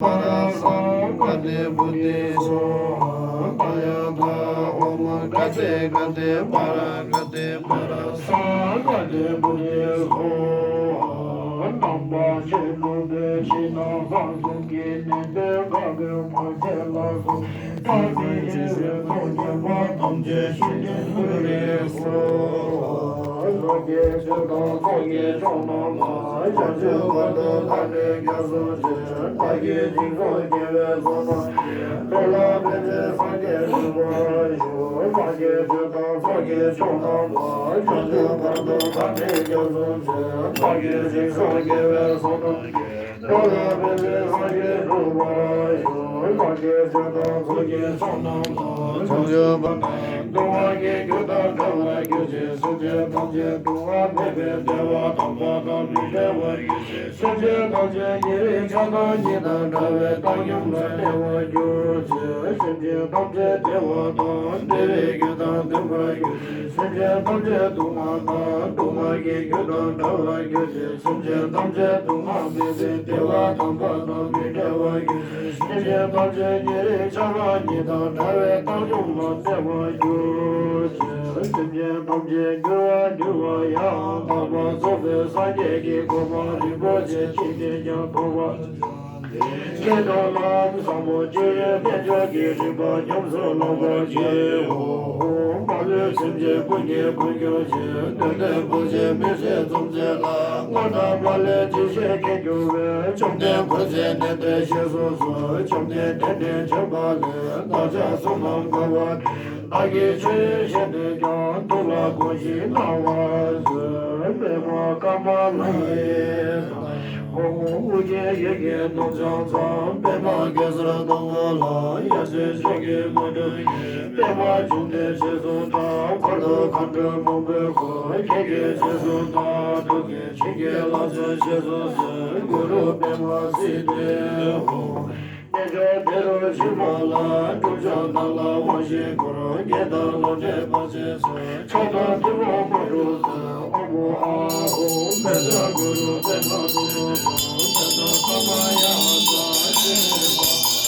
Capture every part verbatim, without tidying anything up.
པ་ར་སཾ་ག་ཏེ་བོ་དྷི་སྭཱ་ཧཱ། ཏདྱ་ཐཱ། ཨོཾ་ག་ཏེ་ག་ཏེ་པ་ར་ག་ཏེ་པ་ར་སཾ་ག་ཏེ་བོ་དྷི་སྭཱ་ཧཱ། དམ་པ་ཆོས་སྐུ་པའི་ཕྱི་ནང་གསང་གསུམ་གྱི་ནི་དེ་ག་གི་མ་ཆེ་ལ་སོགས་ཐམས་ཅད་ཡེ་ཤེས་ཀྱི་ཚོགས་བརྒྱད་པ་ཐམས་ཅད་ཞི་ཁྲོ་ཧཱུྃ་རེ་སྭཱ་ཧཱ། ལྷ་ཀྱི་མཆོག་དང་ཚོགས་ཀྱི་མཆོག་རྣམས་ལ། བྱང་ཆུབ་བར་དུ་བདག་ནི་སྐྱབས་སུ་མཆི། བདག་གིས་ཞིང་སོགས་དགེ་བའི་བསོད་ནམས་ཀྱིས། འགྲོ་ལ་ཕན་ཕྱིར་སངས་རྒྱས་འགྲུབ་པར་ཤོག་ལྷ་ཀྱི་མཆོག་དང་ཚོགས་ཀྱི་མཆོག་རྣམས་ལ། བྱང་ཆུབ་བར་དུ་བདག་ནི་སྐྱབས་སུ་མཆི། བདག་གིས་ཞིང་སོགས་དགེ་བའི་བསོད་ནམས་ཀྱིས། འགྲོ་ལ་ཕན་ཕྱིར་སངས་རྒྱས་འགྲུབ་པར་ཤོག་ལྷ་ཀྱི་མཆོག་དང་ཚོགས་ཀྱི་མཆོག་རྣམས་ལ། བྱང་ཆུབ་བར་དུ་སྡུག་བསྔལ་གྱི་རྒྱུ་དང་བྲལ་བར་གྱུར་ཅིག་སེམས་ཅན་ཐམས་ཅད་སྡུག་བསྔལ་མེད་པའི་བདེ་བ་དམ་པ་དང་མི་འབྲལ་བར་གྱུར་ཅིག་སེམས་ཅན་ཐམས་ཅད་ཉེ་རིང་ཆགས་སྡང་གཉིས་དང་བྲལ་བའི་བཏང་སྙོམས་ལ་གནས་པར་གྱུར་ཅིག་སེམས་ཅན་ཐམས་ཅད་བདེ་བ་དང་བདེ་བའི་རྒྱུ་དང་ལྡན་པར་གྱུར་ཅིག་སེམས་ཅན་ཐམས་ཅད་སྡུག་བསྔལ་དང་སྡུག་བསྔལ་གྱི་རྒྱུ་དང་བྲལ་བར་གྱུར་ཅིག་སེམས་ཅན་ཐམས་ཅད་སྡུག་བསྔལ་མེད་པའི་བདེ་བ་དམ་པ་དང་མི་འབྲལ་བར་གྱུར་ཅིག་སེམས་ཅན་ཐམས་ཅད་ཉེ་རིང་ཆགས་སྡང་གཉིས་དང་བྲལ་བའི་བཏང་སྙོམས་ལ་གནས་པར་གྱུར་ཅིག་སེམས་ཅན་ཐམས་ཅད་འགྱུར་བ་འགྱུར་བ་ཡང་དག་པར་རྫོགས་པའི་སངས་རྒྱས་ཀྱི་གོ་འཕང་རིན་པོ་ཆེ་ཅི་ནས་ཀྱང་ཐོབ་པར། སྐྱེ་འགྲོ་ལམ་ཟབ་མོ་སྤྱོད་ཡུལ་རྟེན་མཆོག་གི་རིམ་པ་ཉམས་སུ་བླང་བར་བགྱིའོ། མ་ལུས་སེམས་ཅན་ཀུན་གྱི་དཔུང་གྱུར་ཅིང་། འདོད་ལྡན་ཕོ་མཆེད་མི་བསད་འཇོམས་མཛད་ལ། དངོས་གྲུབ་མ་ལུས་ཅི་ཞིག་མཁྱེན་གྱུར་པའི། བཅོམ་ལྡན་འཁོར་བཅས་ནི་འདིར་གཤེགས་སུ་གསོལ། བཅོམ་ལྡན་འདས་ནི་མཆོད་པ་ལས། བདག་ཅག་བསོད་ནམས་འཕེལ་བར་བགྱི། བདག་གིས་མཆོད་ཡོན་བཞེས་ནས་ཀྱང་། ཐུགས་ལ་གང་ཞིག་གནང་བར་མཛོད། པདྨ་ཀ་མ་ལ་ཡི། ཨོཾ་ཨོ་རྒྱན་ཡེ་ཤེས་ནོར་བྱང་ཙམ། པདྨ་གེ་སར་སྡོང་པོ་ལ། ཡབ་སྲས་མཆོག་གི་དངོས་གྲུབ་བརྙེས། པདྨ་འབྱུང་གནས་རྗེས་སུ་འབྲང་། འཁོར་དུ་མཁའ་འགྲོ་མང་པོས་བསྐོར། ཁྱེད་ཀྱི་རྗེས་སུ་བདག་སྒྲུབ་ཀྱིས། བྱིན་གྱིས་བརླབ་ཚུལ་རྗེས་སུ་གསོལ། གུ་རུ་པདྨ་སིདྡྷི་ཧཱུྃ། རྣལ་འབྱོར་བཻ་རོ་ཙི་མ་ལ། བསྒྲུབ་བྱ་བདག་ལ་དབང་བཞི་སྐུར། བགེགས་དང་ལོག་འདྲེན་བར་ཆད་སོལ། ཕྱོགས་དང་ཐུན་མོང་དངོས་གྲུབ་སྩོལ། ཨོཾ་ཨཱཿཧཱུྃ་བཛྲ་གུ་རུ་པདྨ་ཏི་ཤྭ་ར་ཧཱུྃ། བཛྲ་ས་མ་ཡ་ཛཿ་ཤྭ་ར་ཧཱུྃ།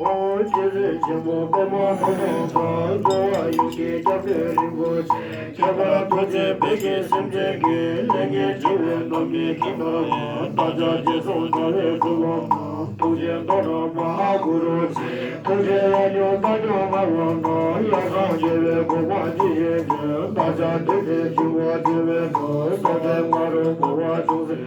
ཨོཾ་རྗེ་བཙུན་ཆེན་པོ་པདྨ་ཐོད་ཕྲེང་རྩལ། རྩོལ་བ་ཡུམ་གྱི་སྐྱབས་གནས་རིན་པོ་ཆེ། ཁྱད་པར་རྡོ་རྗེ་འབེབས་མཁན་སེམས་ཅན་གྱི། ལས་ངན་འཇིགས་པའི་རྣམ་སྨིན་ཀུན་དག་པ། བདག་ཅག་རྗེས་སུ་འབྲང་བའི་གྲུབ་ཐོབ་དང་། ཐུགས་རྗེ་མདོག་དང་མ་ཧཱ་གུ་རུ་ཆེ། ཐུགས་རྗེ་ཡང་སྙིང་བཏང་སྙོམས་སྔགས་ལམ་དང་། ཡང་གང་རྒྱལ་བའི་གོ་འཕང་ཇི་བཞིན་ཏེ། བདག་ཅག་འདོད་པའི་འབྱུང་པོ་འདུལ་བའི་ཕྱིར། སྲོག་ལྡན་ང་རོ་འཁོར་བ་ཅུང་ཟད་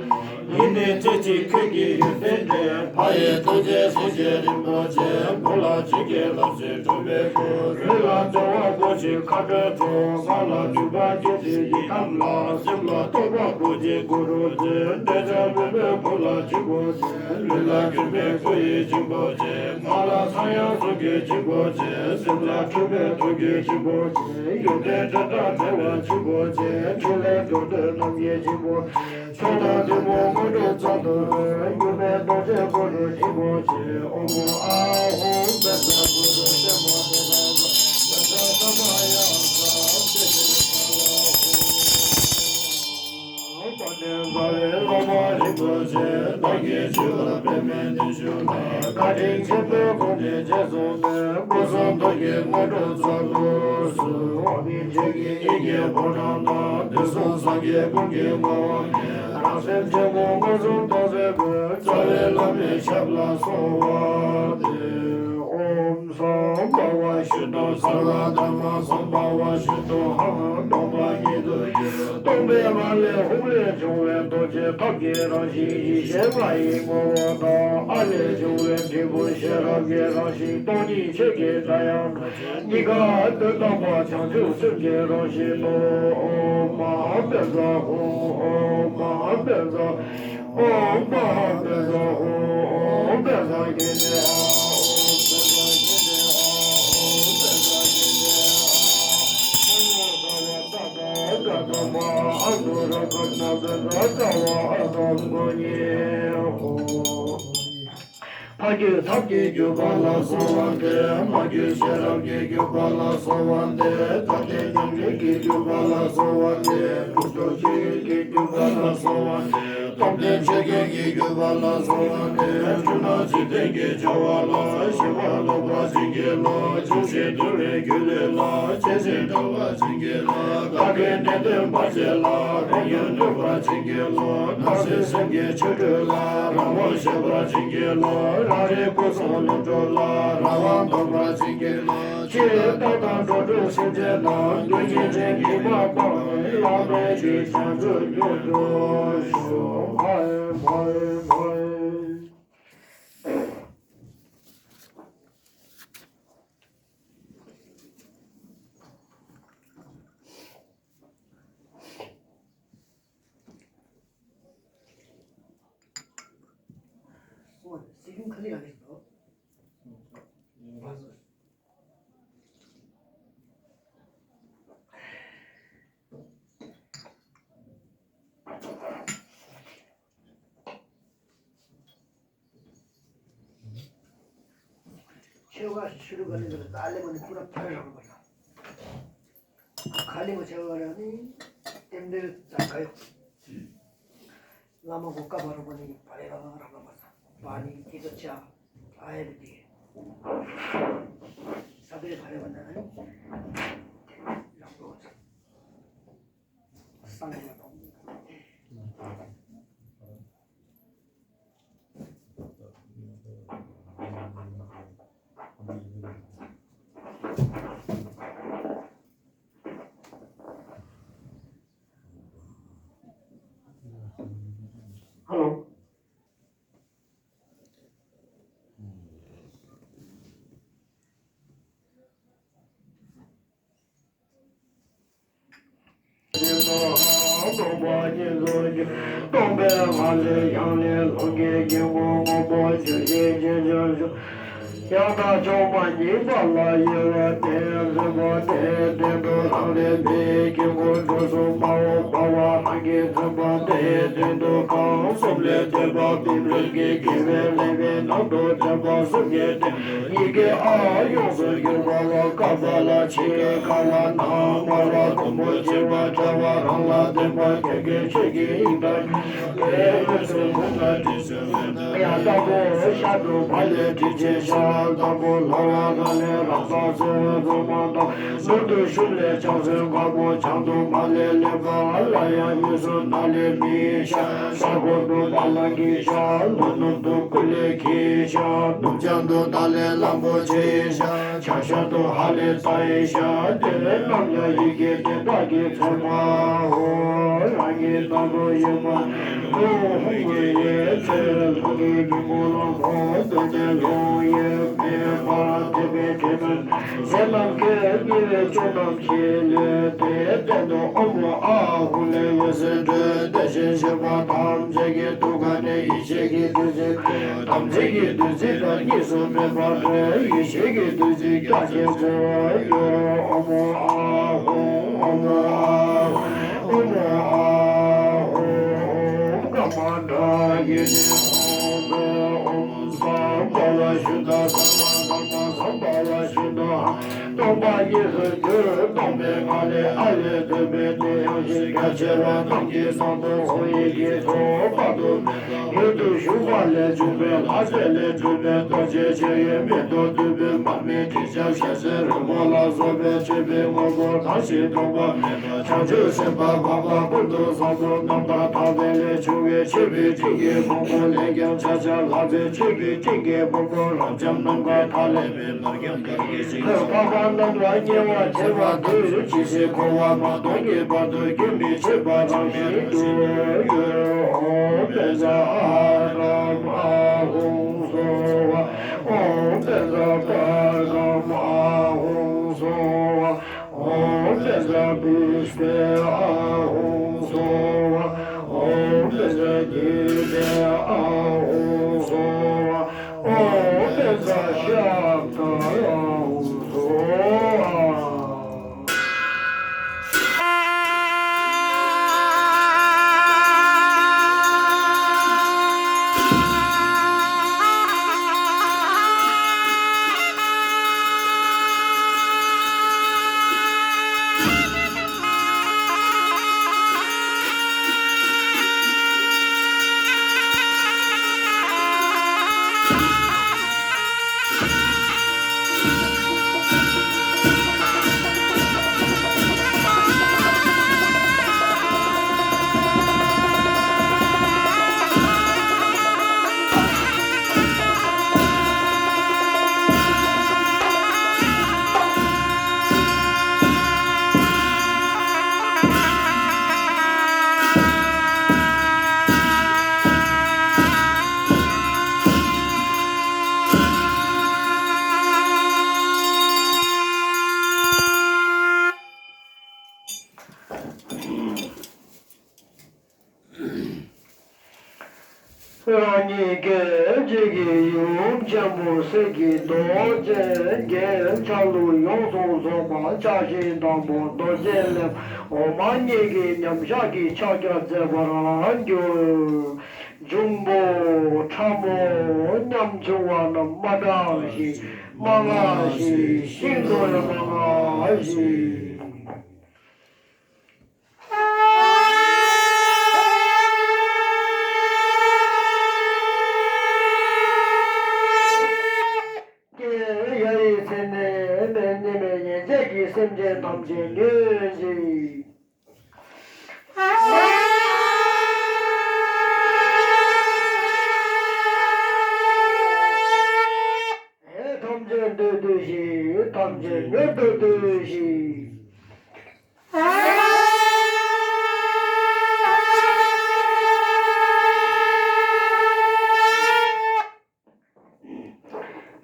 ཉིད་ནས་རྩེ་གཅིག་ཁྱོད་ཀྱི་ཡོན་ཏན་འདྲེན། ཕ་ཡི་ཐུགས་རྗེའི་གཟུངས་བཞེས་རིན་པོ་ཆེ། བུ་ལ་བྱིན་གྱིས་བརླབ་ཕྱིར་སྒྲུབ་པའི་སྐུ། ལུས་ལ་གསོལ་བ་འབུལ་ཕྱིར་མཁའ་འགྲོའི་ཚོགས། ངག་ལ་མཆོད་པ་སྐྱེད་ཕྱིར་ཡི་དམ་ལ། སེམས་ལ་རྟོགས་པ་འབུལ་ཕྱིར་གུ་རུ་ཆེ། འདོད་ཆགས་མེད་པའི་བུ་ལ་བྱིན་པོ་ཆེ། ལུས་ལ་གྱུར་པའི་སྐུ་ཡི་བྱིན་པོ་ཆེ། ངག་ལ་ཚངས་དབྱངས་གསུང་གི་བྱིན་པོ་ཆེ། སེམས་ལ་འཁྲུལ་པའི་དོན་གྱི་བྱིན་པོ་ཆེ། ཡོན་ཏན་དྲན་པ་བྲལ་བའི་བྱིན་པོ་ཆེ། ཕྲིན་ལས་འགྲོ་དོན་རྣམས་ཀྱི་བྱིན་པོ་ཆེ། མཆོག་དང་ཐུན་མོང་དངོས་གྲུབ་རྩལ་དུ་གསོལ། འགྱུར་མེད་རྡོ་རྗེ་གུ་རུ་ཆེན་པོ་ཆེ། ཨོཾ་ཨཱཿཧཱུྃ་བཛྲ་གུ་རུ་པདྨ་ཏི་ཤྭ་ར་ཧཱུྃ། བཛྲ་ས་མ་ཡ་ཛཿ་ཤྭ་ར་ཧཱུྃ། དཔལ་ལྡན་རྩ་བའི་བླ་མ་རིན་པོ་ཆེ། བདག་གི་སྤྱི་བོར་པདྨའི་གདན་ཞུ་ལ། བཀའ་དྲིན་ཆེན་པོས་དགོངས་ནས་རྗེས་སུ་དྲན། སྐུ་གསུང་ཐུགས་ཀྱི་དངོས་གྲུབ་རྩལ་དུ་གསོལ། འོག་མིན་ཆོས་ཀྱི་དབྱིངས་ཀྱི་ཕོ་བྲང་དང་། དུས་གསུམ་སངས་རྒྱས་ཀུན་གྱི་ངོ་བོ་ཉིད། རང་སེམས་ཆེན་པོ་མངོན་སུམ་རྟོགས་པའི་སྒོས། རྩ་བའི་བླ་མའི་ཞབས་ལ་གསོལ་བ་འདེབས། ཨོཾ་སྭ་བྷཱ་ཝ་ཤུདྡྷ་སརྦ་དྷརྨ་སྭ་བྷཱ་ཝ་ཤུདྡྷོ་ཨ་ཧཾ། སྟོང་པ་ཉིད་དུ་གྱུར། སྟོང་པའི་ངང་ལས་ཧཱུྃ་ལས་བྱུང་བའི་རྡོ་རྗེ་ཐབས་ཀྱི་རང་བཞིན་ཡེ་ཤེས་ལྔ་ཡི་ངོ་བོ་དང་། ཨ་ལས་བྱུང་བའི་འབྲས་བུ་ཤེས་རབ་ཀྱི་རང་བཞིན་སྟོང་ཉིད་ཆོས་ཀྱི་སྒྲ་དབྱངས་གཉིས་ཀ་དོན་དམ་པ་བྱང་ཆུབ་སེམས་ཀྱི་རང་བཞིན་ཏོ། ཨོཾ་མ་ཧཱ་བཛྲ་ཧཱུྃ། ཨོཾ་མ་ཧཱ་བཛྲ། ཨོཾ་མ་ཧཱ་བཛྲ་ཧཱུྃ། ཨོཾ་བཛྲ་གྷི་ཎི་ཨཱཿཧཱུྃ། ཨོཾ་བཛྲ་གྷི་ཎི་ཨཱཿཧཱུྃ། ཨོཾ་བཛྲ་གྷི་ཎི་ཨཱཿཧཱུྃ། ཨོཾ་ས་བ་ཏ་ཏ་ག་དྷརྨ་ཨ་ནུ་རུ་ཀ་ན་བཛྲ་ཙ་བ་ཨ་ཏཾ་གོ་ཉི་ཧཱུྃ། ཕ་རྒྱུད་ཐབས་ཀྱི་བརྒྱུད་པ་ལ་གསོལ་བ་འདེབས། མ་རྒྱུད་ཤེས་རབ་ཀྱི་བརྒྱུད་པ་ལ་གསོལ་བ་འདེབས། དགའ་ལྡན་ཉམས་ལེན་གྱི་བརྒྱུད་པ་ལ་གསོལ་བ་འདེབས། དྲུག་ཏུ་ཆོས་དབྱིངས་ཀྱི་བརྒྱུད་པ་ལ་གསོལ་བ་འདེབས། སྟོབས་ལྡན་ཆོས་རྒྱལ་གྱི་བརྒྱུད་པ་ལ་གསོལ་བ་འདེབས། སྤྲུལ་སྣང་འཇིག་རྟེན་གྱི་བྱ་བ་ལ་ཞི་བ་རློབ་པར་བྱིན་གྱིས་རློབས། ཇི་སྲིད་འདུལ་བའི་རྒྱུད་ལས་ལ་ཇི་སྲིད་འགྲོ་བར་བྱིན་གྱིས་རློབས། བདག་གི་ནད་གདོན་བར་ཆད་ལ་མགོ་མྱུར་ཐུལ་བར་བྱིན་གྱིས་རློབས། བདག་སྲིད་སེམས་ཀྱི་ཆོ་འཕྲུལ་ལ་རང་དབང་བཞད་པར་བྱིན་གྱིས་རློབས། རང་རིག་སྐུ་གསུང་ལྷུན་གྲུབ་ལ་རང་དབང་ཐོབ་པར་བྱིན་གྱིས་རློབས། ཆེས་རྟག་དང་འགྲོ་དྲུག་སེམས་ཅན་རྣམས་མདུན་གྱི་ཆེན་གྱི་དམག་དཔུང་བླ་མེད་ཀྱི་བྱང་ཆུབ་རྒྱུན་དུ་ཞུགས། སྲིད་སྐྱོང་ག་ལེ་ག་ལེ་འདུག་ཆོས་ག་ཤུ་རུ་ག་ལེ་ག་ལེ་ད་ལེ་མ་ནི་པུ་ར་ཕར་རང་པ་ན། ཁ་ལི་མ་ཆ་བ་ར་ནི་ཏེམ་ཏེ་ར་ཛ་ག་ཡོ། བླ་མ་གོ་ཀ་བ་ར་པ་ནི་བ་རེ་ར་ར་པ་པ་ས་བ་ནི་ཏི་ཏོ་ཆ་ཨ་ཡེ་བི་ཏི་ས་བེ་བ་རེ་བ་ན་ནི་རང་པོ་ས་སང་གི་མ་ཏོང་། ཧ་ལོ། སྟོང་པ་ཉིད་སུ་འགྱུར། སྟོང་པའི་ངང་ལས་ཡང་ནས་ལྷུན་གྱིས་སྐྱེ་འགོ་སྔོན་པོ་ཆུ་སྐྱེས་རྒྱུན་ཆགས་ཤུགས། ཡང་དག་ཕྱོགས་མ་ཉིད་པ་ལ་དབྱེ་བ་སྟེ། གསོན་པོ་དེའི་སྟེང་དུ་རང་ལས་འདས། དཀྱིལ་འཁོར་གྲུ་གསུམ་དཔའ་བོ་འབར་བ་རང་གིས་མཚོན་པ། དེའི་སྟེང་དུ་རྐང་གསུམ་ལས་འདས་པ་བིམ་རལ་གྱི་དགེ་བའི་ལེགས་པའི་ནང་དུ་འདྲེན་པ་གསུམ་གྱི་སྟེང་དུ་ཡི་གེ་ཨ་ཡོངས་སུ་གྱུར་པ་ལ། ཀ་པཱ་ལ་ཕྱི་ཡི་ཀ་ལ་ན་མ་ར་དུམ་བུ་གཅིག་པ་དཔྲལ་བ་རང་ལ་ལྡན་པ། ཁྱོད་ཀྱི་ཆོས་ཀྱི་དབྱིངས་དང་ཡང་དག་པོ་ཤར་དུ་བ་ལས་དྲི་ཆེན་ཤར། དང་པོ་ལྷ་བ་ལ་ལས་རང་སངས་སུ་འཛུམ་མ་དང་། ཟུར་དུ་ཤུབས་ལས་ཕྱག་མཚན་དཀར་པོ། བྱང་དུ་མ་ལས་གླེགས་བམ་ལ་ཡང་། དབུས་སུ་ནཱ་ལས་མི་ཡི་ཤར། ས་གོ་དུ་ད་ལ་གི་ཤར། ལྷོ་ནུབ་ཏུ་ཀུ་ལེ་གི་ཤར། ནུབ་བྱང་དུ་ད་ལས་གླང་པོ་ཆེ་ཡི་ཤར། བྱང་ཤར་དུ་ཧ་ལས་ས་ཡི་ཤར། དེ་ལས་རྣམས་ཀྱང་ཡི་གེ་དེ་དག་གིས་མཚོན་པའོ། རང་གི་དང་པོ་ཡུལ་མ་ལུས་ཧཱུྃ་ཡི་ཚེ་ལྷུན་གྱིས་སྐྱེ་འགོ་ལ་འོ་དོ་དེ་ལུང་ཡོད་མེད་པར་དེ་པའི་དེ་མིན་ཟེར་ནམ་མཁའི་དམྱལ་བའི་ཆུ་རྣམས་ཀྱི་ལུས་དེའི་སྟེང་དུ་ཨོཾ་ཨཱཿཧཱུྃ་ལས་འོད་ཟེར་འཕྲོས། དེ་བཞིན་གཤེགས་པ་ཐམས་ཅད་ཀྱི་ཐུགས་ཀ་ནས་ཡེ་ཤེས་ཀྱི་བདུད་རྩི་དམ་ཚིག་གི་བདུད་རྩི་དང་གཉིས་སུ་མེད་པར་འཕྲོས། ཡེ་ཤེས་ཀྱི་བདུད་རྩི་རྒྱ་ཆེན་པོ་ཡོད། ཨོཾ་ཨཱཿཧཱུྃ། ཨོཾ་ཨཱཿཧཱུྃ། ཨོཾ་ཨཱཿཧཱུྃ། ཨོཾ་ཀ་མ་ཌ་གི་ནི་ཧཱུྃ། ཨོཾ་སམྦྷ་ཝ་ཤུདྡྷ་སརྦ་དྷརྨ་སམྦྷ་ཝ་ཤུདྡྷ། སྟོང་པ་ཉིད་སུ་འགྱུར། སྟོང་པའི་ངང་ལས་ཨ་ལས་སྟོན་པའི་དེ་ཡང་ཞིང་རྒྱ་ཆེ་བ་རྣམས་ཀྱི་ས་བོན་ཧཱུྃ་ཡི་གེ་ཚོགས་དཔག་ཏུ་མེད་པ་མྱུར་དུ་ཞུགས་པ་ལས་བྱུང་བའི་ལྷ་རྫས་ལས་གྲུབ་པའི་རྡོ་རྗེ་ཆོས་དབྱིངས་མེ་ཏོག་བདུན་པའི་མར་མེ་དྲི་ཆབ་ཞལ་ཟས་རོལ་མོ་ལ་སོགས་པའི་མཆོད་པའི་དངོས་པོ་དང་ཞིང་སྟོང་པ་མེད་པ་བྱང་ཆུབ་སེམས་དཔའ་འཕགས་པ་ཀུན་ཏུ་བཟང་པོ་རྣམ་པར་དག་པའི་ལས་བྱུང་བའི་མཆོད་པའི་སྤྲིན་གྱི་ཕུང་པོ་ལས་ཀྱང་ཕྱག་རྒྱ་ལྷག་པའི་མཆོད་པའི་སྤྲིན་གྱི་ཕུང་པོ་རབ་འབྱམས་ནམ་མཁའི་མཐའ་ཀླས་པའི་ནོར་རྒྱང་གར་གྱི་ཞིང་ཁམས། འཕགས་པ་རྣམས་ལ་དམྱལ་བར་བྱེད་པ་དེ་ཇི་སྲིད་འཁོར་བ་མ་སྟོངས་ཀྱི་བར་དུ་རྒྱུན་མི་འཆད་པ་རང་བཞིན་དུ་ཡོད། ཨོཾ་པཉྩ་ཨ་ཀྲྀ་ཨཱཿཧཱུྃ་སྭཱ་ཧཱ། ཨོཾ་པཉྩ་པཱ་ཀྲྀ་ཨཱཿཧཱུྃ་སྭཱ་ཧཱ། ཨོཾ་པཉྩ་བིཥྛེ་ཨཱཿཧཱུྃ་སྭཱ་ཧཱ། ཨོཾ་པཉྩ་ཉི་ཊེ་ཨཱཿཧཱུྃ་སྭཱ་ཧཱ། ཨོཾ་པཉྩ་ཤཱཀྟ་ཨཱཿཧཱུྃ་སྭཱ་ཧཱ། རང་ཉིད་ཀྱི་རྗེས་ཀྱི་ཡུམ་ཆེན་པོ་གསེར་གྱི་མདོག་ཅན་གྱི་ཆ་ལུགས་ཡོངས་སུ་རྫོགས་པ་ཕྱག་བཞི་དང་པོ་རྡོ་རྗེ་ལེབ་འོག་མ་གཉིས་ཀྱི་མཉམ་བཞག་གི་ཕྱག་རྒྱ་མཛད་པར་འགྱུར། འབྱུང་པོ་ཕྲ་མོ་ཉམ་ཆུང་བ་རྣམས་མ་སྐྲག་ཞིང་། མ་སྔངས་ཤིང་། ཤིན་ཏུ་ཡང་མ་སྔངས་ཤིང་། ཀྱེ། ཡ་ཡི་ཚེ་ནས་མེད་ནི་མེད་ཡན་ཆད་ཀྱི་སེམས་ཅན་ཐམས་ཅད་ཉོན་ཅིག། ཨེ། ཐམས་ཅད་འདོད་འདོད་ཞིང་། ཐམས་ཅད་མྱུར་དུ་འདོད་ཞིང་།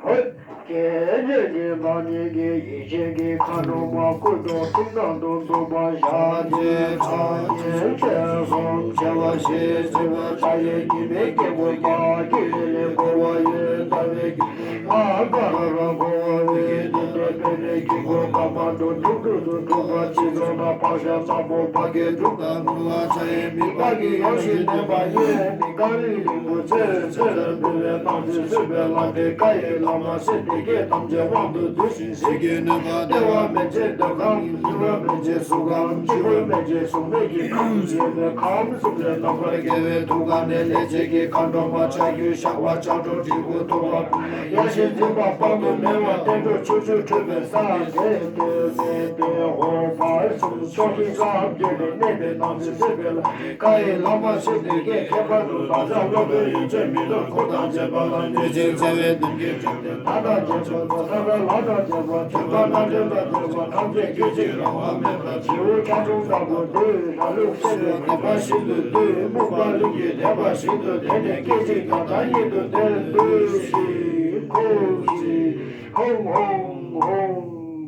ཨོ། ཀྱེ། ཉོན་ཅིག། བདག་ཉིད་ཀྱི་ཡིད་བཞིན་གྱི་མཁའ་འགྲོ་མ་སྐུ་མདོག་མཐིང་ནག་ཏུ་འདུག་པ་ཞལ་གཅིག་ཕྱག་གཉིས་སྤྱན་གསུམ་མཆེ་བ་བཞི་གཟི་འོད་འདབ་བཞིའི་གྱེན་མའི་སྐྱེ་དགུ་རྒྱ་ཁྱོན་ལས་འཁོར་བ་ཡི་འདབ་བཞི་ལྔ་ཀ་ར་ར་འཁོར་བ་འོད་ཀྱི་མདུན་དུ་སྤེལ་བའི་དཀྱིལ་འཁོར་དཀར་དམར་ཁྲུ་གྲུ་ཏུ་འཁྲུགས་པ་ཅི་བཟུང་ན་བག་ཞ་བཙག་འབུམ་བར་གྱི་དྲུག་དང་བསྣོལ་བ་ཕྱག་གཡས་མི་ལྤགས་ཀྱི་ཡང་ཞིང་ལྡན་པ་གཡོན་མི་ཀ་རིང་ལིང་བུ་ཚེ་ཚེ་ལ་འབུལ་བའི་སྣང་སྲིད་སྲིད་པའི་ལྷ་འདྲེ་ཀ་ཡི་ལྷ་མ་སྲིན་སྡེ་བརྒྱད་ཐམས་ཅད་དབང་དུ་བསྡུས་ཤིང་ཟིལ་གྱིས་གནོན་པ་ལྟེ་བ་མན་ཆད་འདོད་ཁམས་ལུས་པ་མན་ཆད་གཟུགས་ཁམས་འཆི་ཁམས་མན་ཆད་གཟུགས་མེད་ཀྱི་ཁམས་ཡོད་པའི་ཁམས་གསུམ་ལས་རྣམ་པར་རྒྱལ་བའི་ཐུགས་ཀ་ནས་ལྷས་བྱིན་གྱི་མཁའ་འགྲོ་མ་ཕྱག་རྒྱུ་ཞགས་པ་ཕྱག་གྲུ་དྲིལ་བུ་ཐོགས་པ་ཡ་ཤེས་འཛིན་པ་དཔག་ཏུ་མེད་པ་བསྟན་འགྲོ་ཆོས་སྤྱོད་འཕྲོས་པའི་ས་འདྲེན་ཏེ་མེད་པའི་འོད་འབར་གསུམ་ཕྱོགས་བཞི་གསུམ་བརྒྱད་ནས་གནས་པའི་སྣང་སྲིད་སྲིད་པའི་ལྷ་ཀ་ཡི་ལྷ་མ་སྲིན་སྡེ་བརྒྱད་ཁྱད་པར་དུ་བདག་ཅག་སློབ་དཔོན་ཡོན་མཆོད་མི་ལོ་འཁོར་དང་བཅས་པ་ལ་གནོད་སྦྱིན་བྱེ་བའི་གདོན་བགེགས་བཅོམ་ལྡན་འདས་དང་བཅས་པ་ཐ་ན་ལྷ་དང་བཅས་པ་ཐོད་པ་སྣ་འདྲེན་དང་བཅས་པ་ཐམས་ཅད་སྐད་ཅིག་རང་དབང་མེད་པར་བྱེའུ་ཁྲ་ཁྲུམ་ལྟ་བུ་འདུལ། ར་ལུག་སེར་བའི་དད་པ་ཤིན་ཏུ་འདུལ། སྨུག་པ་ལུག་གི་དད་པ་ཤིན་ཏུ་ལྡན་ནས་སྐད་ཅིག་དང་བདག་ཉིད་དུ་སྟེར། འདུལ་ཞིང་འཁོར་ཞིང་ཧོང་ཧོང་ཧོང་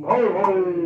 ཧོ་ཧོ།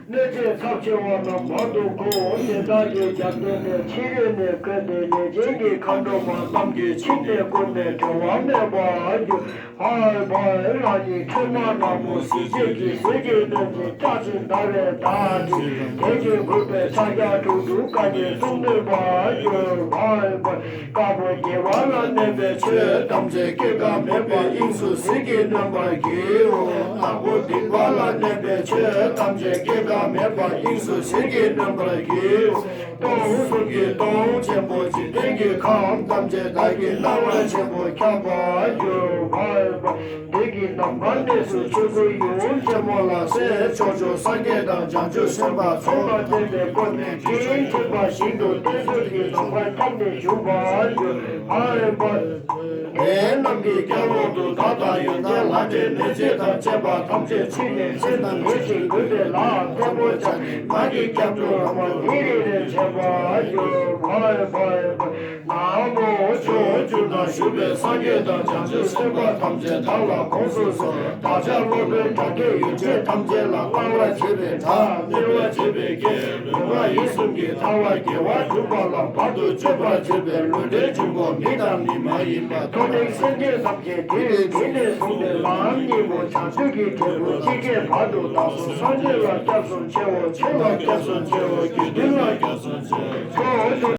གནོད་བྱེད་ཚབས་ཆེ་བ་རྣམས་བར་དུ་བསྐོར། དེ་དག་གི་རྒྱབ་རྟེན་ནས་ཕྱི་རོལ་ནས་བཀོད་དེ་ལས་ཅན་གྱི་མཁའ་འགྲོ་མ་རྣམས་ཀྱིས་ཕྱིར་མི་བསྐོར་ནས་གྲོལ་བ་མེད་པར་གྱུར། ཧཱུྃ་ཕཊ། རང་ཉིད་ཁྲོས་མ་ནག་མོ་གཟི་བརྗིད་ཀྱི་ཟིལ་གྱིས་གནོན་ཅིང་སྐྲག་ཅིང་འདར་བའི་བདག་གིས་དེ་བཞིན་འགུགས་པའི་ཕྱག་རྒྱ་དྲུག་དྲུག་བཀའ་ཉིད་གསུང་ནུས་པར་གྱུར། ཧཱུྃ་ཕཊ། དཀར་པོ་དགེ་བ་ལ་གནས་པའི་ཆོས་ཐམས་ཅད་སྐྱེ་འགག་མེད་པའི་དབྱིངས་སུ་ཟིལ་གྱིས་གནོན་པར་བགྱིའོ། ནག་པོ་སྡིག་པ་ལ་གནས་པའི་ཆོས་ཐམས་ཅད་སྐྱེ་འགག་མེད་པའི་དབྱིངས་སུ་ཟིལ་གྱིས་གནོན་པར་བགྱིའོ། སྟོང་གསུམ་གྱི་སྟོང་ཆེན་པོ་འཇིག་རྟེན་གྱི་ཁམས་ཐམས་ཅད་བདག་གིས་སྣང་བ་ཆེན་པོ་ཁྱབ་པར་གྱུར། ཧཱུྃ་ཕཊ། བདུད་ཀྱི་ནམ་མཁའ་གནས་སུ་ཆོས་སྐུའི་ཡུམ་ཆེན་མོ་ལ་སྲས་ཕྱོགས་བཅུའི་སངས་རྒྱས་དང་བྱང་ཆུབ་སེམས་དཔའ་ཚོགས་ལ་བརྟེན་པའི་སྒོ་ནས་སྤྲིན་འཁྲིགས་པ་བཞིན་དུ་བསྟན་འཛིན་གྱི་ནམ་མཁའ་ཁྱབ་ནས་བཞུགས་པར་གྱུར། ཧཱུྃ་ཕཊ། དེ་རྣམས་ཀྱི་སྐྱབས་འོག་ཏུ་བདག་དང་ཡོན་ཏན་ལྷ་འདྲེ་གནོད་བྱེད་དང་བཅས་པ་ཐམས་ཅད་ཕྱིས་ནས་ཚེ་དང་ལྡན་ཞིང་ལུས་པའི་ལྷ་ཐོབ་པར་བྱ། ང་གི་སྐྱབས་འགྲོ་ལྷ་མོ་ཉེ་རིང་རེ་བྱེད་པར་གྱུར། ཧཱུྃ་ཕཊ། ནག་པོ་ཕྱོགས་བཅུ་ན་བཞུགས་པའི་སངས་རྒྱས་དང་བྱང་ཆུབ་སེམས་དཔའ་ཐམས་ཅད་བདག་ལ་དགོངས་སུ་གསོལ། བདག་ཅག་སློབ་དཔོན་དགྲ་བགེགས་ཡོ་བྱད་ཐམས་ཅད་ལ་བསྔགས་པར་བྱེད་པའི་སྒྲ། བསྔོ་བར་བྱེད་པའི་སྐད། ལུས་ངག་ཡིད་གསུམ་གྱི་ཐལ་བ་རྒྱས་པར་གྱུར་པ་ལ་བར་དུ་གཅོད་པར་བྱེད་པའི་ལུས་རྟེན་འབྱུང་པོ་མི་དང་མི་མ་ཡིན་པ་མཐོ་ལྡན་སེམས་ཅན་ཐམས་ཅད་དེ་ནས་བཟུང་སྟེ་ལམ་གཉིས་པོ་བྱང་ཆུབ་ཀྱི་འབྲས་བུ་ཅི་སྐྱེ་བར་དུ་བདག་སོགས་སངས་རྒྱས་ལ་སྐྱབས་སུ་མཆིའོ། ཆོས་ལ་སྐྱབས་སུ་མཆིའོ། དགེ་འདུན་ལ་སྐྱབས་སུ་མཆིའོ། ཕྱོགས་བཅུ་